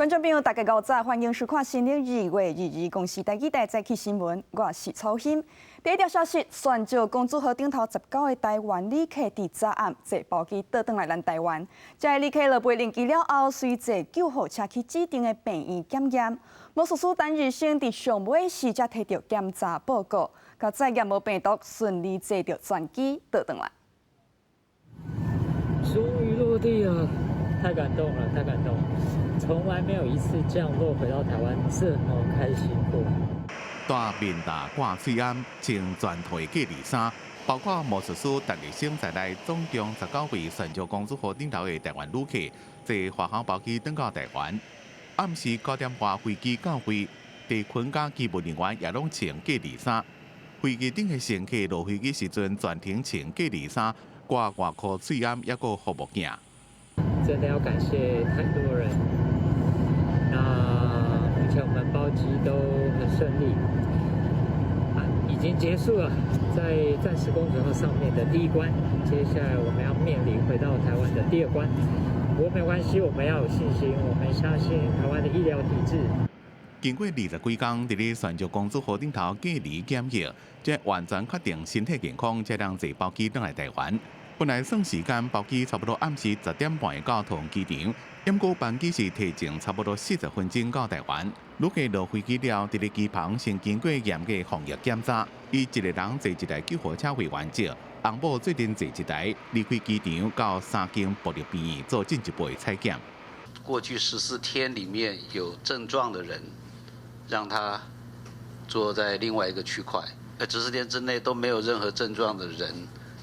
觀眾朋友，大家午早，歡迎收看新曆2月22日公視台語台早起新聞，我是曹欣。第一條消息，船石公主號頂頭19個台灣旅客佇昨暗坐包機倒轉來咱台灣。這个旅客落飛登機了後，隨坐救護車去指定的病院檢驗。魔術師陳日升佇上尾時才提著檢查報告，共再驗無病毒，順利坐著專機倒轉來。終於落地了，太感動了，太感動了！從來沒有一次降落回到台灣這麼開心過。戴面罩掛喙罨，穿全套的隔離衫，包括魔術師陳日升在內，總共19位船石公主號頂頭的台灣旅客，坐華航包機轉到台灣。暗時9點外飛機到位，地勤佮機務人員也攏穿隔離衫。飛機頂的乘客落飛機時陣，全程穿隔離衫，掛外科喙罨，抑閣護目鏡。真的要感謝太多人。那目前我們包機都很順利，啊，已經結束了在鑽石公主號上面的第一關，接下來我們要面臨回到台灣的第二關。不過沒關係，我們要有信心，我們相信台灣的醫療體制。經過20幾工，佇咧船石公主號頂頭隔離檢疫，才完全確定身體健康，才通坐包機轉來台灣。本來算時間，包機差不多暗時10點半到桃園機場，毋過班機是提前差不多40分鐘到台灣。旅客落飛機了，佇咧機房先經過嚴格防疫檢查，以一個人坐一台救護車為原則，翁某做陣坐一台，離開機場到三間部立醫院做進一步的採檢。過去14天裡面有症狀的人，讓他坐在另外一個區塊；14天之內都沒有任何症狀的人，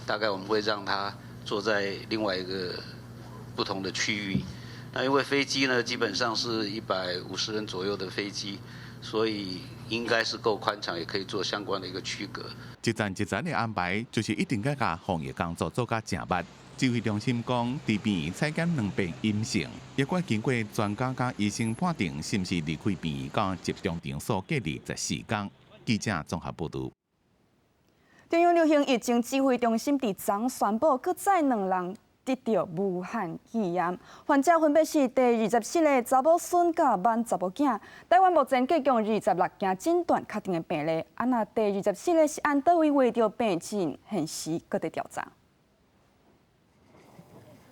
大概我們會讓他坐在另外一個不同的區域。那因為飛機呢，基本上是150人左右的飛機，所以應該是夠寬敞，也可以做相關的一個區隔。一層一層的安排，就是一定愛共防疫工作做甲誠密。指揮中心講，佇病院採檢兩遍陰性，抑閣經過專家佮醫生判定，是毋是離開病院到集中場所隔離14天。記者綜合報導。中央流行疫情指揮中心佇昨宣布，閣再兩人得著武漢肺炎，患者分別是第24個查某孫佮萬查某囝。台灣目前計共26件診斷確定的病例，啊若第二十四個是按佗位懷著病症，現時閣佇調查。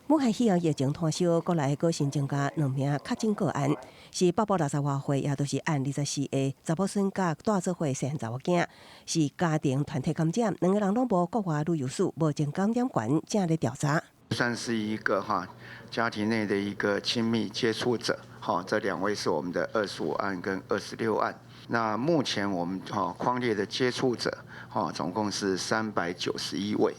武漢肺炎疫情拖燒，國內閣新增加兩名確診個案，是北部60外歲，也就是按24個查某孫佮帶做伙細漢查某囝，是家庭團體感染，兩個人攏無國外旅遊史，目前感染源正咧調查。算是一個哈家庭內的一個親密接觸者，哈，這兩位是我們的25案跟26案。那目前我們哈匡列的接觸者，哈總共是391位。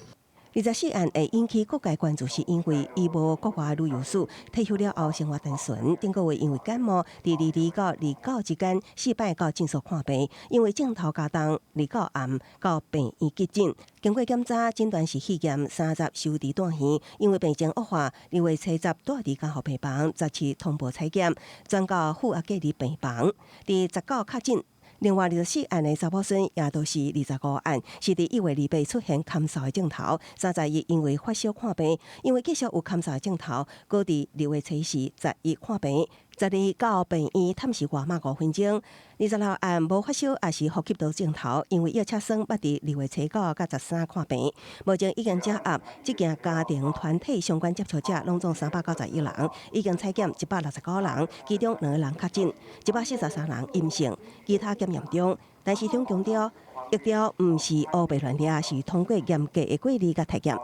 24案會引起各界關注，是因為伊無國外旅遊史，退休了後生活單純。頂個月因為感冒，佇22到29之間四擺到診所看病，因為症頭加重，29暗到病院急診，經過檢查診斷是肺炎，30收治住院。因為病情惡化，2月70住佇加護病房，17通報採檢，轉到負壓隔離病房，佇19確診。另外，24案的查某孫，也都是25案，是佇1月28出現咳嗽的症頭。31因為發燒看病，因為繼續有咳嗽的症頭，閣佇2月初四、11看病。12到病院探視外媽5分鐘。26案無發燒，也是呼吸道症頭，因為腰車酸，捌佇2月初9佮13看病。目前已經掌握這件家庭團體相關接觸者，攏總391人，已經採檢169人，其中兩個人確診，143人陰性，其他檢驗中。但是中強調，疫調毋是烏白亂掠，是通過嚴格的過濾佮篩檢。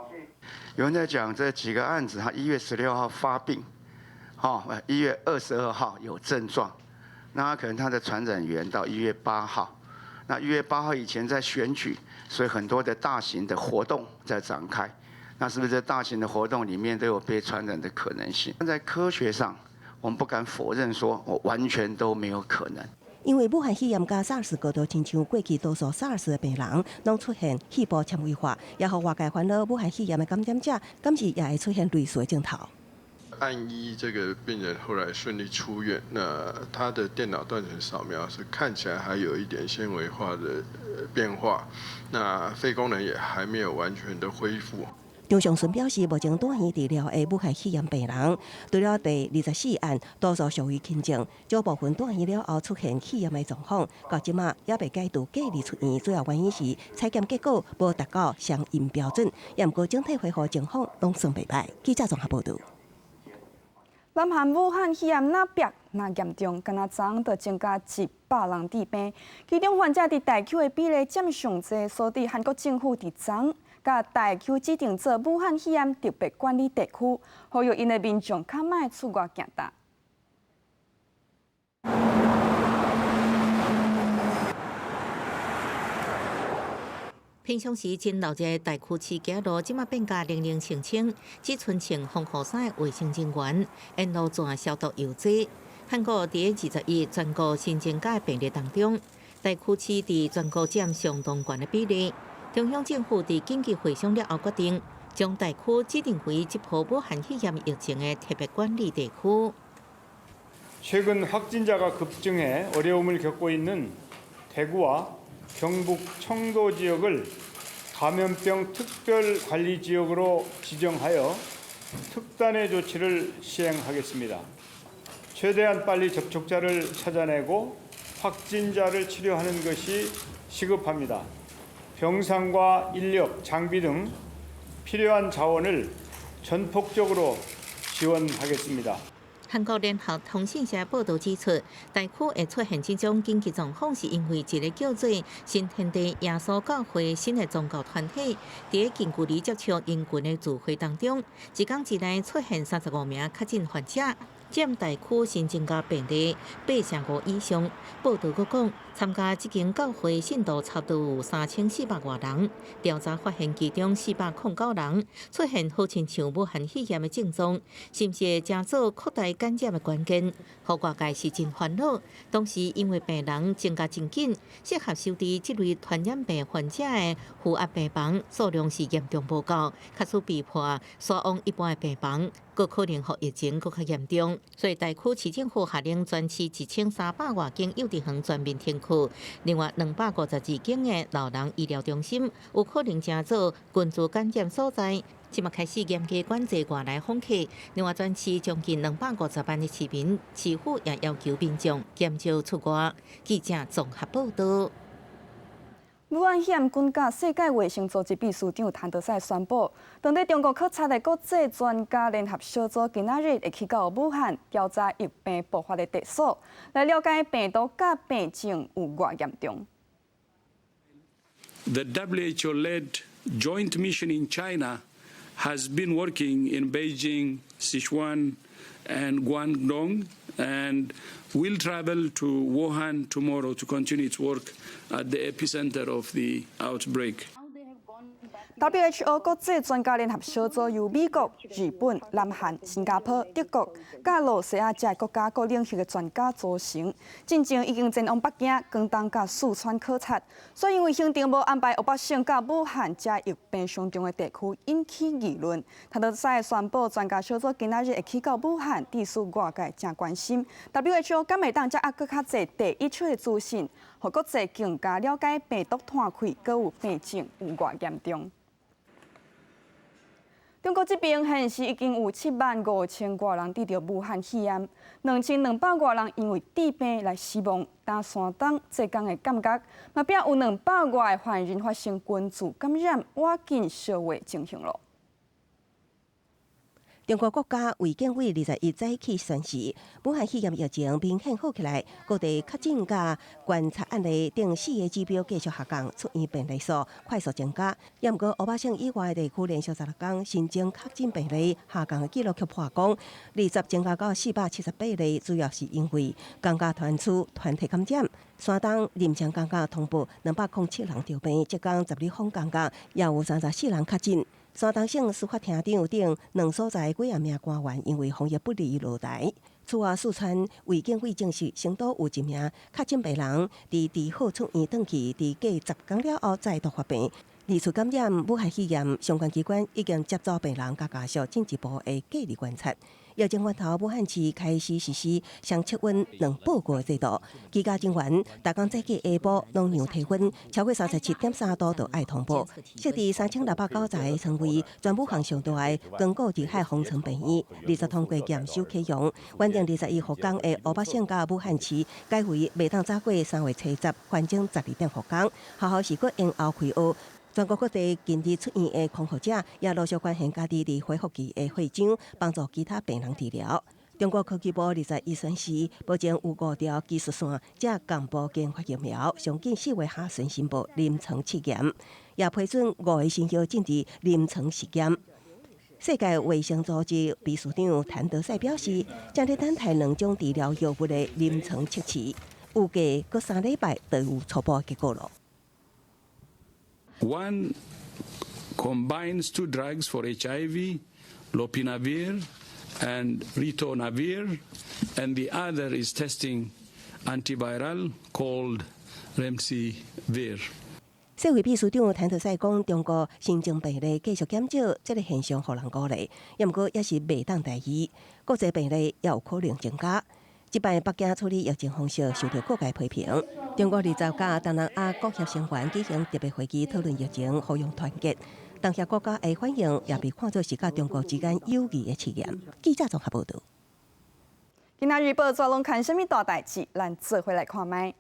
有人在講這幾個案子，他1月16號發病。哦，1月22號有症狀，那可能他的傳染源到一月八號，那一月八號以前在選舉，所以很多的大型的活動在展開，那是不是在大型的活動裡面都有被傳染的可能性？在科學上，我們不敢否認說我完全都沒有可能。因為武漢肺炎佮 SARS 高度親像過去多數 SARS 的病人，攏出現肺部纖維化，也予外界煩惱武漢肺炎的感染者，敢是也會出現類似的症頭。案一這個病人後來順利出院，那他的電腦斷層掃描是看起來還有一點纖維化的變化，那肺功能也還沒有完全的恢復。張上淳表示，目前住院治療的武漢肺炎病人，除了第24案多數屬於輕症，少部分住院了後出現肺炎的狀況，到這馬猶未解除隔離出院，主要原因是採檢結果無達到相應標準，也毋過整體恢復情況攏算袂䆀。記者綜合報導。南韓武漢肺炎若變若嚴重，敢若昨昏就增加100人致病，其中患者佇大邱的比例佔上濟，所以韓國政府佇昨昏共大邱指定做武漢肺炎特別管理地區，呼籲𪜶的民眾較莫出外行動。平常時真鬧熱的大區市街路，這馬變甲冷冷清清，只賰穿防護衫的衛生人員沿路全消毒藥劑。韓國佇21全國新增加的病例當中，大邱市佇全國佔相當懸的比例。中央政府佇緊急會商了後決定，將大區指定為這波武漢肺炎疫情的特別管理地區。 최근 확진자가 급증해 어려움을 겪고 있는 대구와 경북 청도 지역을 감염병 특별관리지역으로 지정하여 특단의 조치를 시행하겠습니다. 최대한 빨리 접촉자를 찾아내고 확진자를 치료하는 것이 시급합니다. 병상과 인력, 장비 등 필요한 자원을 전폭적으로 지원하겠습니다. 韓國聯合通訊社報導指出，大區會出現這種緊急狀況，是因為一個叫做新天地耶穌教會新的宗教團體，佇近距離接觸人群的聚會當中，一天之內出現35名確診患者，佔大區新增加病例8成5以上。報導閣講，參加這間教會信徒差不多有3400外人，調查發現其中409人出現好親像武漢肺炎的症狀，是毋是會成做擴大感染的關鍵？予外界是真煩惱。同時，因為病人增加真緊，適合收治這類傳染病患者的負壓病房數量是嚴重無夠，假使被迫徙往一般的病房，閣可能予疫情閣較嚴重。所以，大區市政府下令全市1300外間幼稚園全面停課，另外252間的老人醫療中心有可能成做群聚感染所在。這馬開始嚴格管制外來訪客，另外全市將近250萬的市民，市府也要求民眾減少出外。記者綜合報導。武漢肺炎軍甲世界衛生組織秘書長譚德塞宣布，當地中國考察的國際專家聯合小組今仔日會去到武漢調查疫病爆發的地所，來了解病毒佮病情有偌嚴重。 The WHO-led joint mission in China has been working in Beijing, Sichuan, and Guangdong, and will travel to Wuhan tomorrow to continue its work at the epicenter of the outbreak. WHO 國際專家聯合小組由美國、日本、南韓、新加坡、德國、佮露西亞這國家各領域的專家組成，進前已經前往北京、廣東佮四川考察，所以因為行程無安排湖北省佮武漢這疫病上重的地區，引起議論。譚德塞宣布，專家小組今仔日會去到武漢，致使外界誠關心。WHO 敢會當掌握閣較濟第一手的資訊，予國際更加了解病毒傳開，閣有病情有偌嚴重。中國這邊顯示已經有7萬5千外人得著武漢肺炎，2200外人因為致病來死亡。但山東、浙江的感覺，嘛變有200外個犯人發生群聚感染，趕緊消化情形囉。中國國家衛健委21早起宣示，武漢肺炎疫情明顯好起來，各地確診佮觀察案例等四個指標繼續下降，出院病例數快速增加。也毋過，湖北省以外地區連續16天新增確診病例下降的紀錄卻破功，20增加到478例，主要是因為江家團區團體感染。山東臨清江家通報207人著病，浙江十里方江家也有34人確診。山東省司法廳長等兩所在幾仔名官員因為防疫不力落台。此外，四川衛健委證實，成都有一名確診病人佇治好出院轉去，佇過10天了後再度發病，二次感染武漢肺炎，相關機關已經接走病人佮家屬進一步的隔離觀察。疫情源頭武漢市開始實施雙測溫兩報告制度，居家人員逐工早起下晡攏量體溫超過37.3度就愛通報。設置3690個床位，全武漢上大的光顧入海方艙病院，20通過驗收啟用。原定21復工的湖北省佮武漢市改為袂當早過3月初10，環整12點復工。學校是閣延後開學。全國各地近日出院的康復者，也陸續發現家己佇恢復期的血漿，幫助其他病人治療。中國科技部21宣示，目前有五條技術線，正同步研發疫苗，上緊4月下旬申報臨床試驗，也批准五個新藥進入臨床試驗。世界衛生組織秘書長譚德塞表示，正佇等待兩種治療藥物的臨床測試，預計閣3禮拜就有初步結果囉。 One combines two drugs for HIV, lopinavir and ritonavir, and the other is testing antiviral called remdesivir. 世衛秘書長譚德塞講，中國新增病例繼續減少，這個現象予人鼓勵，毋過也是袂當大意，國際病例也有可能增加。這擺北京處理疫情方式受到各界批評。中國二十佮東南亞國協成員舉行特別會議討論疫情，呼籲團結。東協國家的反應也被看作是佮中國之間友誼的試驗。記者綜合報導。今仔日報紙攏看啥物大代誌？咱做伙來看覓。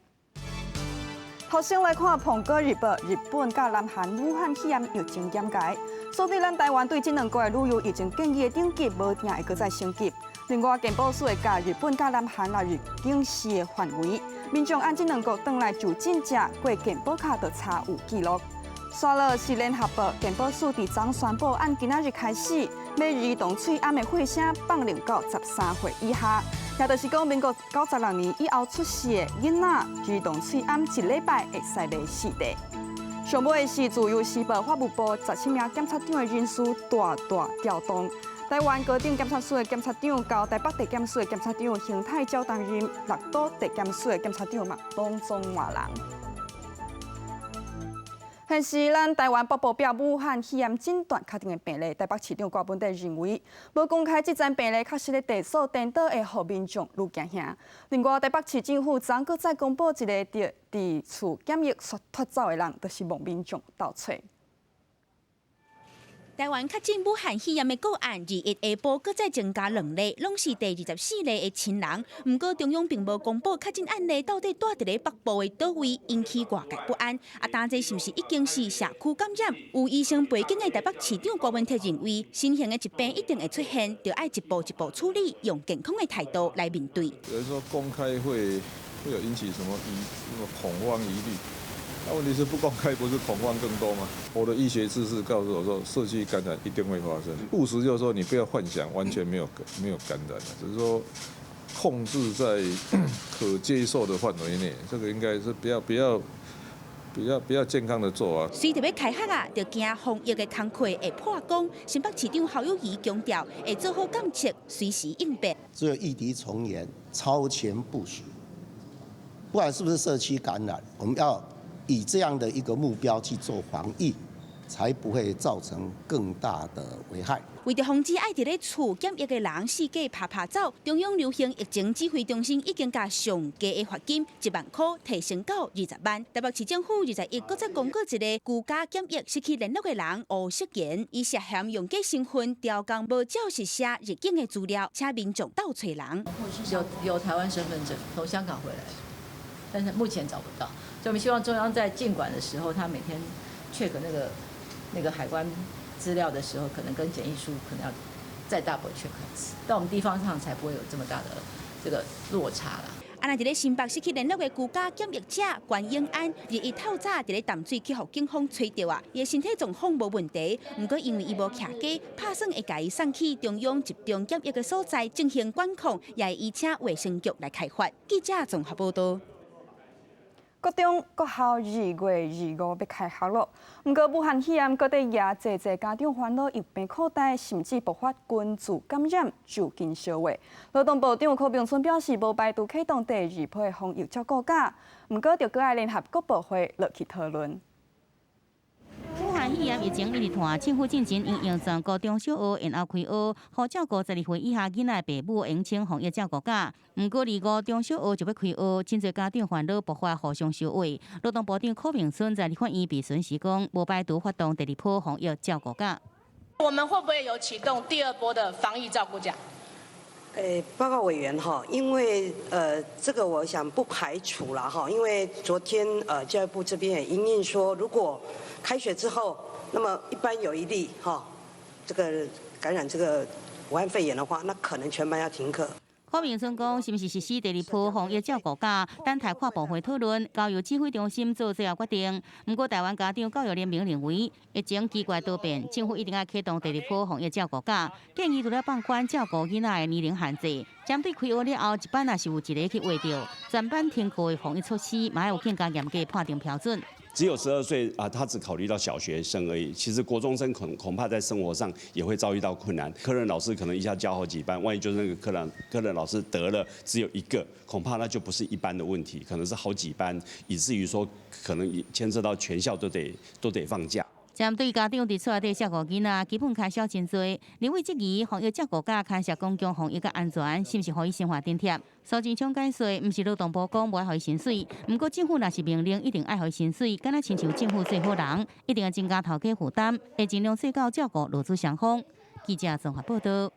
頭先來看《蘋果日報》，日本佮南韓武漢肺炎疫情嚴解，所以咱台灣對這兩國的旅遊疫情建議的等級無定會閣再升級。另外，健保署會共日本佮南韓納入警示的範圍，民眾按這兩國轉來就診者過健保卡就查有記錄。煞落是聯合報，健保署佇昨宣布，按今仔日開始，欲兒童喙罨的歲聲放靈到13歲以下，也就是講民國96年以後出世的囡仔，兒童喙罨一禮拜會使買四塊。上尾是自由時報法務部17名檢察長的人事大大調動。台灣高等檢察署的檢察長、到台北地檢署的檢察長邢泰昭擔任，六都地檢署的檢察長嘛，攏總換人。現時咱台灣北部壁武漢肺炎診斷確定的病例，台北市長柯文哲認為，無公開這層病例確實咧地數顛倒，會予民眾愈驚嚇。另外，台北市政府昨閣再公布一個佇佇厝檢疫煞脫走的人，就是望民眾鬥揣。台灣確診武漢肺炎的個案，21下晡閣再增加兩例，攏是第24例的親人。毋過中央並無公布確診案例到底蹛佇咧北部的佗位，引起外界不安。啊，擔這是毋是已經是社區感染？有醫生背景的台北市長柯文哲認為，新型的疾病一定會出現，著愛一步一步處理，用健康的態度來面對。有人說公開會有引起什麼疑什麼恐慌疑慮？那問題是不公開，不是恐慌更多嗎？我的醫學知識告訴我說，社區感染一定會發生。務實就是說，你不要幻想完全沒有感染，只是說控制在可接受的範圍內，這個應該是比較健康的做啊。隨著欲開學啊，就驚防疫的工課會破功。新北市長侯友宜強調，會做好監測，隨時應變。只有御敵從嚴，超前部署，不管是不是社區感染，我們要以這樣的一個目標去做防疫，才不會造成更大的危害。為著防止愛佇咧厝檢疫的人四界趴趴走，中央流行疫情指揮中心已經共上低的罰金1萬塊提升到20萬。台北市政府21閣再公告一个居家檢疫失去聯絡的人吳淑賢，伊涉嫌用假身份調工無照實寫入境的資料，請民眾鬥揣人。有台灣身份證，從香港回來，但是目前找不到。所以我們希望中央在進管的時候，他每天 check 那個海關資料的時候，可能跟檢疫處可能要再 double check 一次，到我們地方上才不會有這麼大的這個落差啦。啊，若佇咧新北失去聯絡的居家檢疫者關永安，21透早佇咧淡水去予警方揣著啊，伊的身體狀況無問題，毋過因為伊無徛家，拍算會共伊送去中央集中檢疫的所在進行管控，也會移請衛生局來開罰。記者綜合報導。國中國校2月25欲開學囉，毋過武漢肺炎閣佇惹濟濟家長煩惱，疫病擴大，甚至爆發群聚感染，就緊相話。勞動部長柯銘春表示，無排除啟動第二波的防疫照顧假，毋過著閣愛聯合各部會落去討論。武漢漢肺炎疫情一直傳，政府進前因應全國中小學延後開學，予照顧12歲以下囡仔的爸母延請防疫照顧假。毋過25中小學就欲開學，真濟家長煩惱爆發互相相話。勞動部長柯明春在立法院備詢時講，無排除發動第二波防疫照顧假。我們會不會有啟動第二波的防疫照顧假？報告委員哈，因為這個我想不排除了哈，因為昨天教育部這邊也因應說，如果開學之後，那麼一班有一例哈，這個感染這個武漢肺炎的話，那可能全班要停課。柯明春講，是毋是實施第二波防疫照顧假，等待跨部會討論，交由指揮中心做最後決定。毋過，台灣家長教育聯盟認為，疫情奇怪多變，政府一定愛啟動第二波防疫照顧假，建議除了放寬照顧囡仔的年齡限制，針對開學了後一班若是有一个去秽著，全班停課的防疫措施，嘛愛有更加嚴格判定標準。只有12歲啊，他只考慮到小學生而已。其實國中生恐怕在生活上也會遭遇到困難。科任老師可能一下教好幾班，萬一就是那個科任老師得了只有一個，恐怕那就不是一班的問題，可能是好幾班，以至於說可能牽涉到全校都得放假。針對家長佇厝內底照顧囡仔，基本開銷真濟。立委質疑防疫照顧假牽涉公共防疫佮安全，是毋是予伊生活津貼？蘇貞昌解說，毋是勞動部講無愛予伊薪水，毋過政府若是命令，一定愛予伊薪水，敢若親像政府做好人，一定會增加頭家負擔，會盡量做到照顧勞資雙方。記者綜合報道。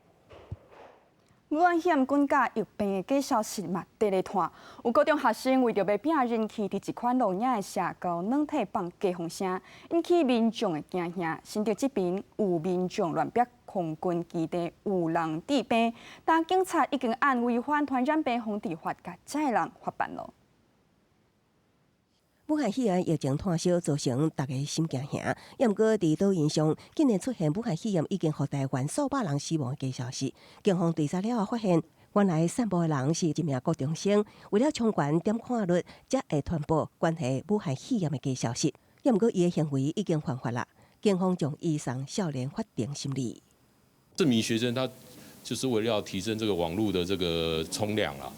武漢肺炎菌佮疫病的假消息嘛，佇咧傳。有高中學生為著欲拼人氣，佇一款路影的社交軟體放假風聲，引起民眾的驚嚇。新竹這爿有民眾亂逼空軍基地有人治病，但警察已經按違反傳染病防治法，共這个人罰辦囉。武漢肺炎疫情湠燒，造成大家心驚嚇。猶毋過佇抖音上，竟然出現武漢肺炎已經予台灣數百人死亡的假消息。警方調查了後發現，原來散播的人是一名高中生，為了衝懸點看率，才會傳播關係武漢肺炎的假消息。猶毋過伊的行為已經犯法啦，警方將伊送少年法庭審理。這名學生他就是為了要提升這個網路的這個衝量啊，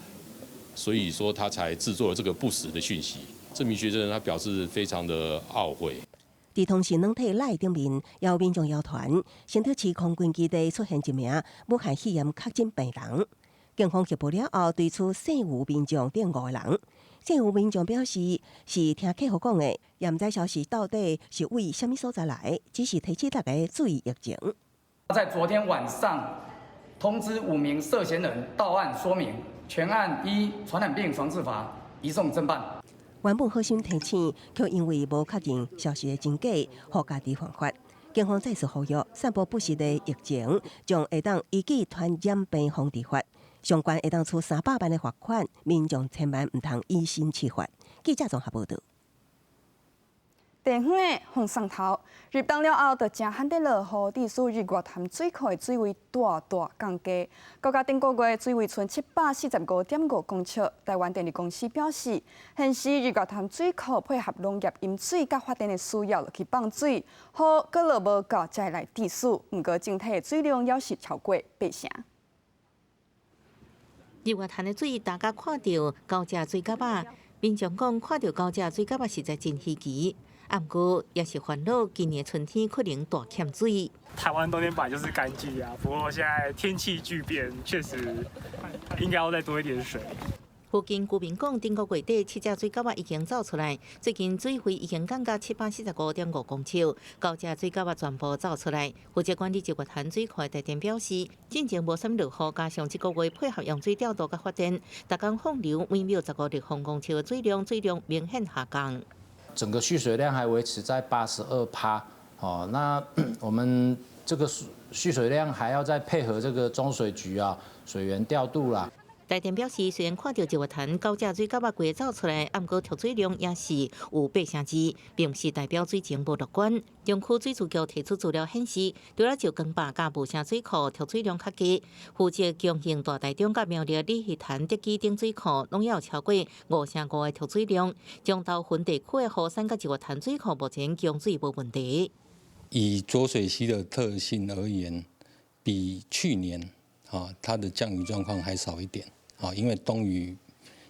所以說他才製作了這個不實的訊息。這名學生他表示非常的懊悔。佇通訊軟體 LINE 頂面，有民眾謠傳，新竹市空軍基地出現一名武漢肺炎確診病人。警方協報了後，追緝姓吳民眾等五个人。姓吳民眾表示是聽客戶講的，也毋知消息到底是為啥物所在來，只是提醒大家注意疫情。在昨天晚上通知五名涉嫌人到案說明，全案依傳染病防治法移送偵辦。原本好心提醒，卻因為無確認消息的真假，予家己犯法。警方再次呼籲，散播不實的疫情，將會當依據傳染病防治法，相關會當處300萬的罰款，民眾千萬毋通以身試法。記者綜合報導。地方的風送頭，入冬了後，就誠罕得落雨，致使日月潭水庫的水位大大降低。國家頂個月水位賰745.5公尺。台灣電力公司表示，現時日月潭水庫配合農業飲水佮發電的需要去放水，雨閣落無夠才會來致死。毋過整體的水量猶是超過八成。日月潭的水，大家看著高隻水蛤仔，民眾講看著高隻水蛤仔實在真稀奇。啊，毋過也是煩惱，今年春天可能大欠水。台灣冬天本來就是乾季啊，不過現在天氣巨變，確實應該要再多一點水。附近居民講，頂個月底七隻水蛤仔已經走出來，最近水位已經降到745.5公尺，九隻水蛤仔全部走出來。負責管理日月潭水庫的台電表示，進前無啥物落雨，加上這個月配合用水調度佮發電，逐工放流每秒15立方公尺的水量，水量明顯下降。整個蓄水量還維持在82趴，哦，那我們這個蓄水量還要再配合這個中水局啊水源調度啦。台電表示，雖然看著日月潭九隻水蛤仔規个走出來，毋過蓄水量也是有八成二，並毋是代表水情無樂觀。中區水資局提出資料顯示，除了石岡壩佮霧城水庫蓄水量較低，負責供應大台中佮苗栗鯉魚潭德基等水庫，攏有超過5成5的蓄水量。中豆分地區的雨山佮日月潭水庫目前供水無問題。以濁水溪的特性而言，比去年啊，它的降雨狀況還少一點。啊，因為冬雨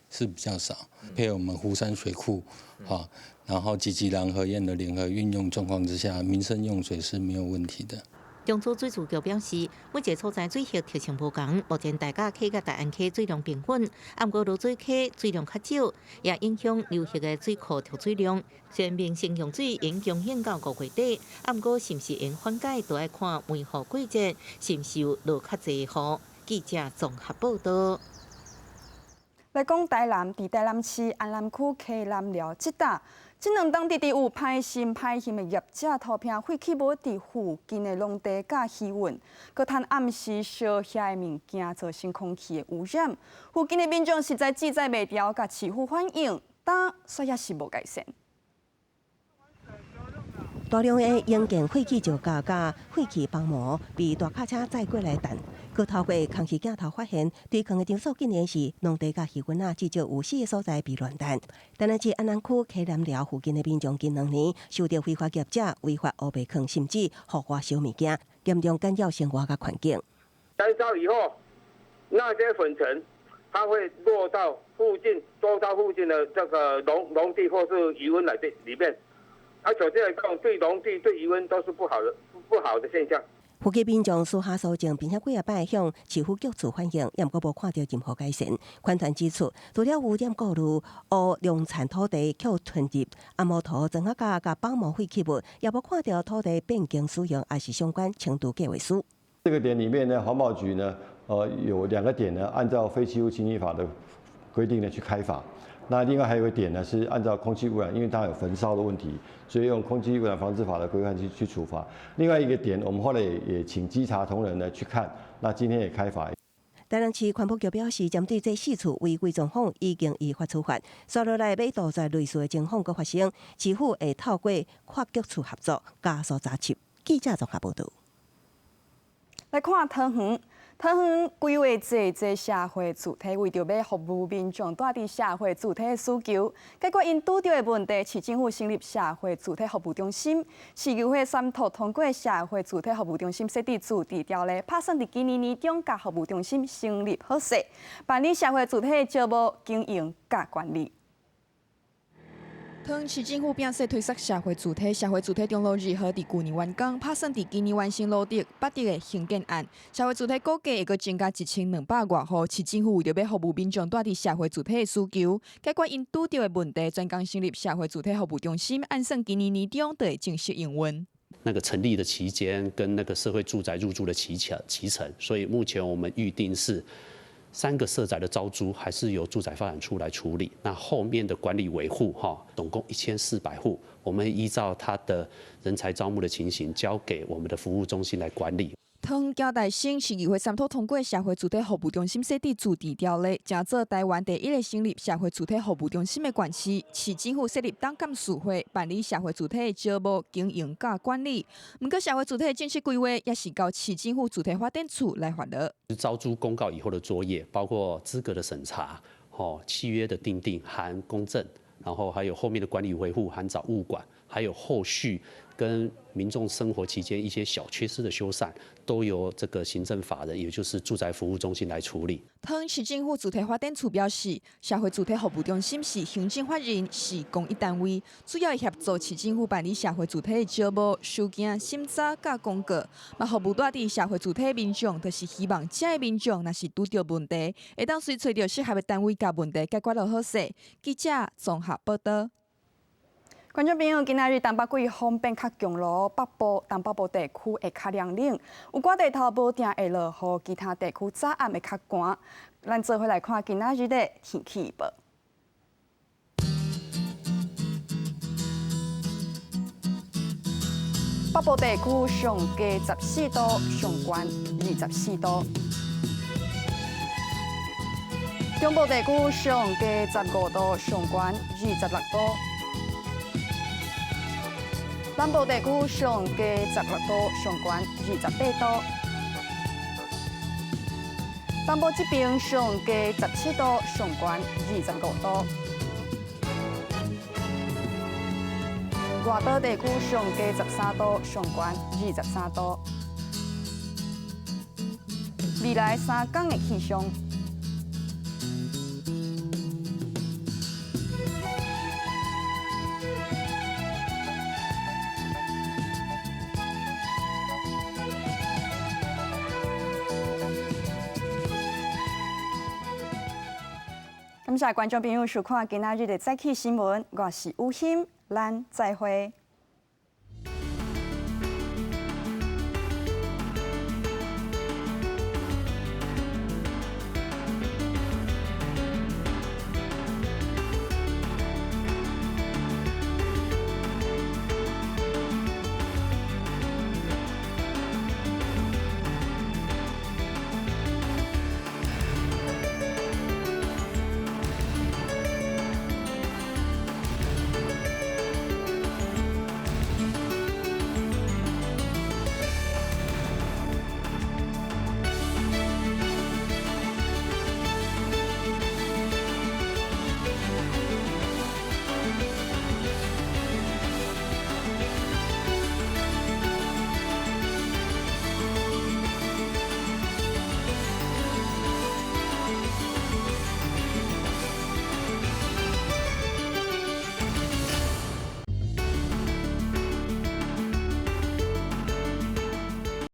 是比較少，配合我們湖山水庫，啊，然後及其攔河堰的聯合運用狀況之下，民生用水是沒有問題的。中央水事局表示，每一个所在水域特性無仝，目前大甲溪佮大安溪水量平穩，毋過濁水溪水量較少，也影響流域的水庫蓄水量。雖然民生用水應供應到五月底，毋過是毋是會緩解，都愛看梅雨季節是毋是有落較濟雨。記者綜合報導。來講台南，佇台南市安南區溪南寮這搭，這兩冬直直有歹心歹心的業者塗爿廢棄物佇附近的農地佮魚塭，閣趁暗時燒遐的物件，造成空氣的污染。附近的民眾實在志在袂牢，共市府反映，但煞也是無改善。大量的營建廢棄石膠佮廢棄薄膜被大卡車載過來擲，閣透過空氣鏡頭發現，堆囥的場所竟然是農地佮魚塭仔，至少有四个所在被亂擲。台南市安南區溪南寮附近的民眾近兩年受著非法業者違法烏白囥，甚至火化燒物件，嚴重干擾生活佮環境。燃燒以後，那些粉塵，它會落到附近、周遭附近的這個農地或是魚塭來這裡面。啊，首先來講，對農地、對魚塭都是不好的、不好的現象。附近民眾私下搜證，並且幾仔擺向市府局處反映，也毋過無看著任何改善。環團指出，除了污染顧慮，烏農田土地予吞入，紅毛塗磚仔佮薄膜廢棄物，也無看著土地變更使用，抑是相關清除計劃書。這個點裡面呢，環保局呢，有兩個點呢，按照廢棄物清理法的規定呢去開罰。那另外還有一個點呢，是按照空氣污染，因為它有焚燒的問題，所以用空氣污染防治法的規範去處罰。另外一個點，我們後來也請稽查同仁呢去看，那今天也開罰。台南市環保局表示，針對這四處違規狀況，已經依法處罰。紲落來欲杜絕類似的情況閣發生，市府會透過跨局處合作，加速查緝。記者綜合報導。來看桃園，桃園規劃這這社會住宅，為著欲服務民眾蹛佇社會住宅的需求，解決𪜶拄著的問題，市政府成立社會住宅服務中心。市議會三讀通過社會住宅服務中心設置自治條例，拍算佇今年年中共服務中心成立好勢，辦理社會住宅的招募、經營佮管理。桃園市政府摒細推捒社會住宅，社會住宅中路二號佇舊年完工，拍算佇今年完成蘆竹、八德的興建案。社會住宅估計會閣增加一千兩百外戶。市政府為著欲服務民眾蹛佇社會住宅的需求，解決𪜶拄著的問題，專工成立社會住宅服務中心，按算今年年中就會正式營運。那個成立的期間跟那個社會住宅入住的期程，期程，所以目前我們預定是三個社宅的招租還是由住宅發展處來處理，那後面的管理維護，哈，總共1400戶，我們依照他的人才招募的情形，交給我們的服務中心來管理。桃園交大省市議會三讀通過社會住宅服務中心設置自治條例，成做台灣第一个成立社會住宅服務中心的縣市。市政府設立董監事會，辦理社會住宅的招募、經營佮管理。毋過社會住宅的正式規劃，也是交市政府住宅發展處來負責。招租公告以後的作業，包括資格的審查、契約的訂定、含公證，然後還有後面的管理維護、含找物管，還有後續跟民眾生活期間一些小缺失的修繕，都由這個行政法人，也就是住宅服務中心來處理。桃園市政府住宅發展處表示，社會住宅服務中心是行政法人，是公益單位，主要協助市政府辦理社會住宅的招募、收件、審查佮公告。嘛，服務蹛佇社會住宅的民眾，就是希望遮的民眾若是拄著問題，會當隨揣著適合的單位共問題解決落好勢。記者綜合報導。觀眾朋友，今仔日東北季風變較強囉，北部、東北部地區會較涼冷，有寡地頭無定會落雨，其他地區早暗會較寒。咱做伙來看今仔日的天氣預報。北部地區上低14度，上懸24度；中部地區上低15度，上懸26度。南部地區上低16度，上懸28度；東部這邊上低17度，上懸25度；外島地區上低13度，上懸23度。未來三天的氣象。感謝觀眾朋友收看今仔日的早起新聞，我是吳欣，咱再會。